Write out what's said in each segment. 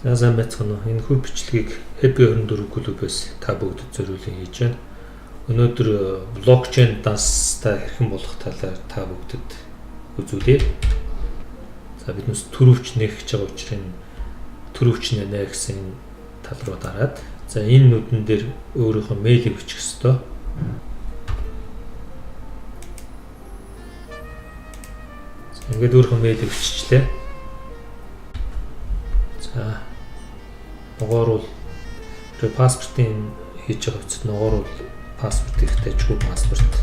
За сайн байцгаана уу. Энэ хүү бичлэгийг Happy 24 клубээс та бүгдэд зориулан хийж байна. Өнөөдөр блокчейн данстай хэрхэн болох талаар та бүгдэд үзүүлье. За биднээс түрүүвч нээх гэж байгаа учраас энэ түрүүвч нэ гэсэн тал руу дараад за энэ нүдэн дээр өөрийнхөө мэйлийг бичих ёстой. За ингээд өөрийнхөө мэйлийг биччихлээ. За ногоорул тэр паспортын хийж байгаа хувьцат ногоорул паспорт ихтэй чүү паспорт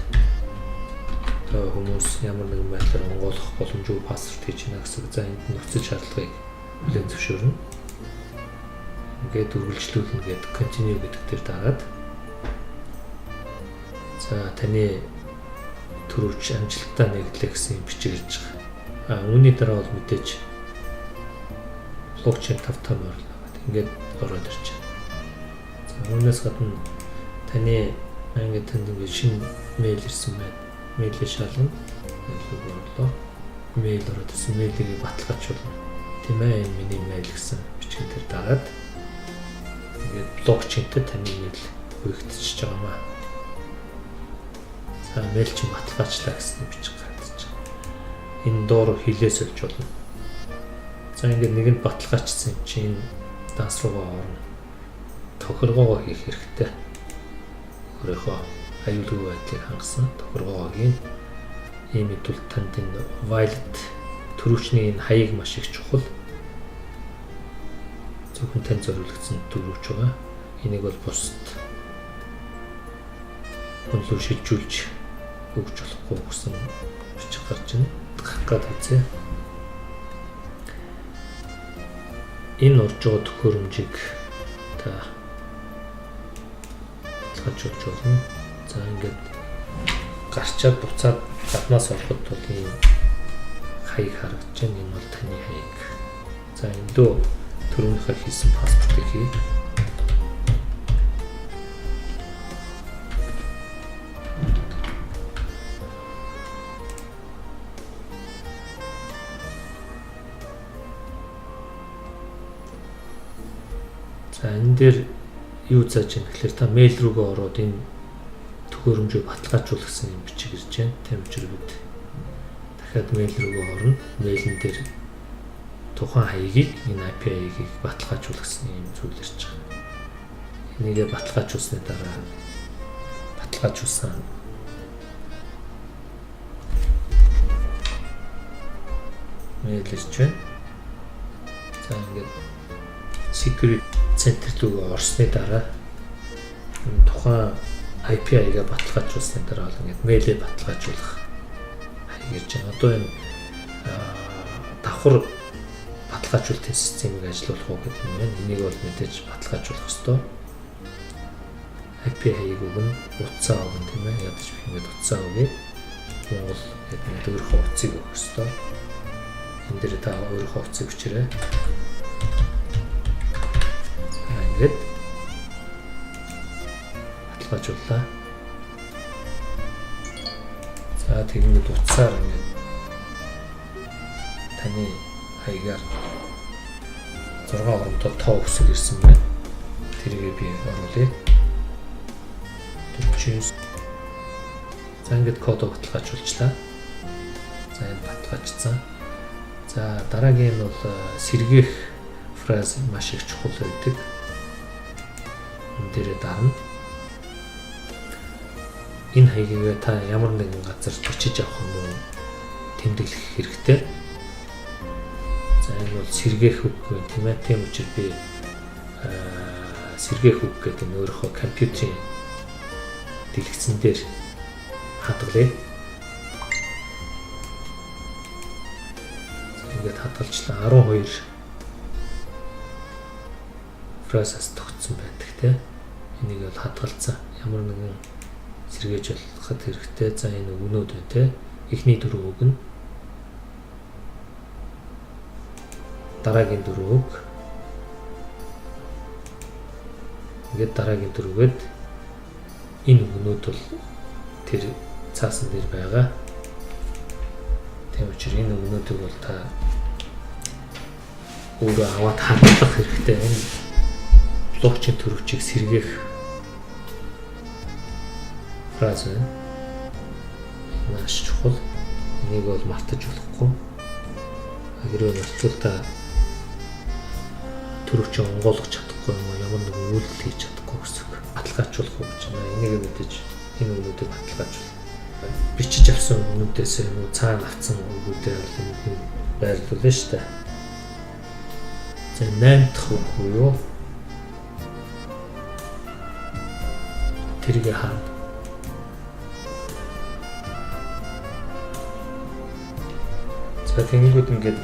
одоо хүмүүс ямар нэгэн байдлаар онгойлгох боломжгүй паспорт хийж байна гэсэн. За энд нөхцөл шаардлагыг хүлээн зөвшөөрнө. Ингээд үргэлжлүүлнэ гээд continue гэдэг дээр дараад за таны төрөвч амжилттай нэгдлээ гэсэн юм бичиг ирж байгаа. А үүний дараа бол мэдээж блокчейн 5 5 орлоо гэдэг. Ингээд ороод ирж байна. За үүнээс гадна таны ингээд танд ингээд шинэ мэйл ирсэн байна. Мэйлээ шалгана. Мэйл рүү орлоо. Мэйл ороод ирсэн. Мэйлийг баталгаажуулна. Тийм ээ, энэ миний мэйл гэсэн бичгийн дээр дараад ингээд блокчейнтэй таны мэйл бүрэгдчихэж байгаа маа. За мэйл чинь баталгаачлаа гэсэн бичиг гарч байгаа. Энэ доор хилээ сольж болно. За ингээд нэгэнд баталгаажсан юм чинь данс руугаа орно. Тохиргоогоо хийх хэрэгтэй. Өөрийнхөө аюулгүй байдлыг хангасан тохиргоогоо хийн. Ийм хэдүүл танд энэ wallet төрөвчний энэ хаяг маш их чухал. Зөвхөн танд зориулагдсан төрөвч байгаа. Энийг бол бусад хүн рүү шилжүүлж өгч болохгүй гэсэн бичиг гарч байна. Гарах гээд үзье. Энэ орж байгаа төхөөрөмжийг та баталгаажуулж болно. За ингээд гарчаад буцаад гаднаас ороход бол ийм хаяг харагдаж байна. Энэ бол таны хаяг. За энэ лөө түрүүнийхээ хийсэн паспортыг хий. За энэ дээр юу зааж юм гэхээр та мэйл рүүгээ ороод энэ төхөөрөмжийг баталгаажуулах гэсэн юм бичиг ирж байна. Тийм учраас бид дахиад мэйл рүүгээ орно. Мэйлэн дээр тухайн хаягийг энэ IP хаягийг баталгаажуулах гэсэн юм зүйл ирж байгаа. Энийгээ баталгаажуулсны дараа баталгаажуулсан мэйл ирж байна. За ингээд security center рүү орсны дараа энэ тухайн IP хаягаа баталгаажуулсны дараа бол ингээд мэйлээ баталгаажуулах хаяг ирж байна. Одоо энэ давхар баталгаажуулалтын системийг ажилуулах уу гэдэг юм байна. Энийг бол мэдээж баталгаажуулах ёстой. IP хаяг өгнө, утсаа өгнө тийм ээ. Ядаж би ингээд утсаа өгье. Монгол гэдэг ингээд өөрийнхөө утсыг өгөх ёстой. Энэ дээр та өөрийнхөө утсыг бичээрэй. За ингээд баталгаажууллаа. За тэгэнгүүт утсаар ингээд таны хаягаар 6 оромтой тоо өсөг ирсэн байна. Тэрийг би оруулъя. 49. За ингээд кодоо баталгаажуулчлаа. За энэ баталгаажсан. За дараагийн нь бол сэргээх фраз маш их чухал байдаг. Энэ дээрээ дарна. Энэ хаягийг та ямар нэгэн газар бичиж авах юм уу тэмдэглэх хэрэгтэй. За энэ бол сэргээх үг гэх тийм ээ. Тийм учраас би сэргээх үг гэдэг нь өөрийнхөө компьютерийн дэлгэцэн дээр хадгалъя. Ингээд хадгалчлаа. 12 фразаас тогтсон байдаг те. Энийг бол хадгалцсан. Ямар нэгэн сэргээж болоход хэрэгтэй. За энэ өгнүүд байна те. Эхний дөрөв үг нь дараагийн дөрөв үг. Ингээд дараагийн дөрвөөд энэ өгнүүд бол тэр цаасан дээр байгаа. Тийм учраас энэ өгнүүдийг бол та өөрөө аваад хадгалах хэрэгтэй. Энэ блокчейн түрийвчийг сэргээх фраз байна. Маш чухал. Энийг бол мартаж болохгүй. Хэрвээ мартвал та түрийвчээ онгойлгож чадахгүй юм уу, ямар нэгэн үйлдэл хийж чадахгүй гэсэн үг. Баталгаажуулах уу гэж байна. Энийг мэдээж энэ үгнүүдийг баталгаажуул. Бичиж авсан үгнүүдээс юм уу, цаана авсан үгнүүдээ бол энд нь байрлуулна шүү дээ. За, 8 дахь үг буюу тэрийг хаана. За, тэгэнгүүт ингээд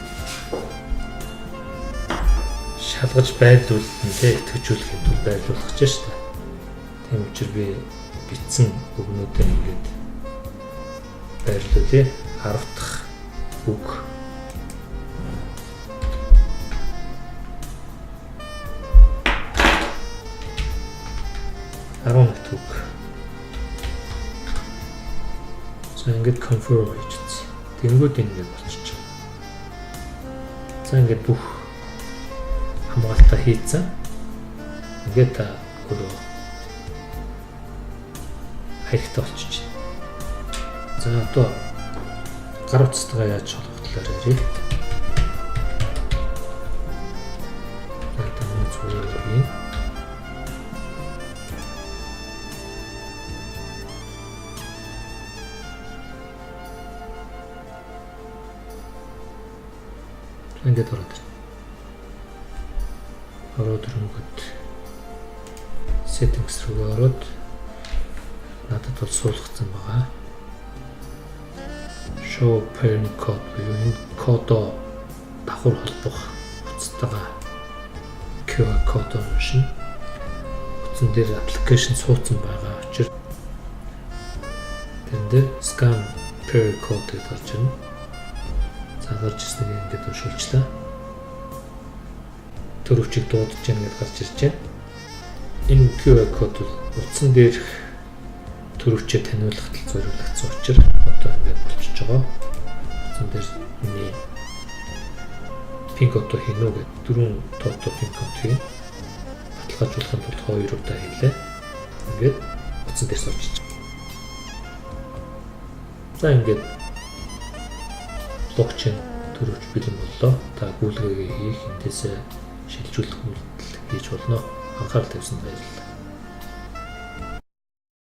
шалгаж байрлуулна те, идэвхжүүлэхийн тулд байрлуулах гэж шүү дээ. Тийм учраас би бичсэн үгнүүдээ ингээд байрлуулъя. 10 дахь үг. 11 үг. За, ингээд confirm хийчихсэн. Тэнгүүд ингээд болчихж байгаа. За, ингээд бүх хамгаалтаа хийцэн. Ингээд та өөрөө хаягтай болчихж байна. За, одоо гар утастайгаа яаж холбох талаар ярья. За, таны зүгээр юм. Ингээд ороод ирнэ. Ороод ирэнгүүт settings руу ороод надад бол суулгацсан байгаа. Show pairing code буюу энэ кодоо давхар холбох утастайгаа QR код уншина. Утсан дээр application суудсан байгаа учраас тэн дээр scan pair code гэж орж ирнэ. За, гарч ирснийг ингээд уншуулчлаа. Түрийвчийг дуудаж гэнэ гэдээ гарч ирж байна. Энэ QR код бол утсан дээрх түрийвчээ таниулахад зориулагдсан учраас одоо ингээд болчихж байгаа. Утсан дээр миний PIN код хийнэ үү гэдэг дөрвөн тоото PIN код хийнэ. Баталгаажуулахын тулд хоёр удаа хийлээ. Ингээд утсан дээр суучих. За, ингээд блокчейн түрийвч бэлэн боллоо. Та гүйлгээгээ хийх, эндээсээ шилжүүлэх үйлдэл хийж болно. Анхаарал тавьсанд баярлалаа.